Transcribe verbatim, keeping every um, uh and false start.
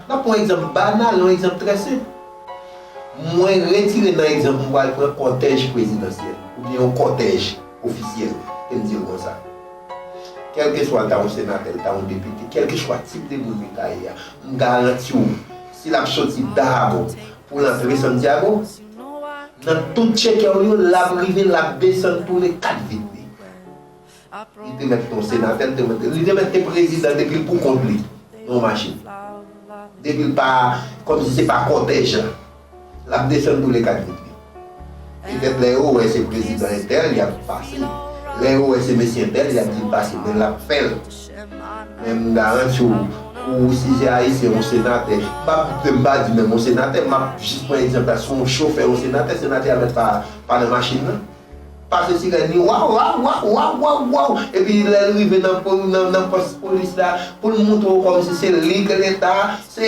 M ap pran yon egzanp banal, yon egzanp trè senp. Mwen retire nan egzanp, m pral pran kòtèj prezidansyèl, oubyen yon kòtèj ofisyèl, ke m di l konsa. Kèlkeswa l ta yon senatè, l ta yon depite, kèlkeswa tip de moun li ta ye a, m garanti w, si l ap soti Dajabon pou l antre Santiago, nan tout tcheke w yo, l ap rive, l ap desann tou le kat vit li. Li te mèt te yon senatè, li te mèt, li te mèt te prezidan depi l pou kont li, nan yon machin. Depi l pa, kòmsi se pa kòtèj la. L ap desann tou le kat vit li. Petèt lè yo wè se prezidan entèl, y ap pase. Lè yo wè se mesye entèl, y ap di l pase, men l ap fè l. Men m garanti w, ou si se ayisyen, yon senatè, m pa, m pa di menm yon senatè, m ap jis pran egzanp la, si yon chofè yon senatè, senatè a mèt pa, pa nan machin nan. Pase sirèn li, waw, waw, waw, waw, waw, waw. Epi lè l rive nan, nan, nan pòs polis la, pou l montre w kòmsi se li k leta, se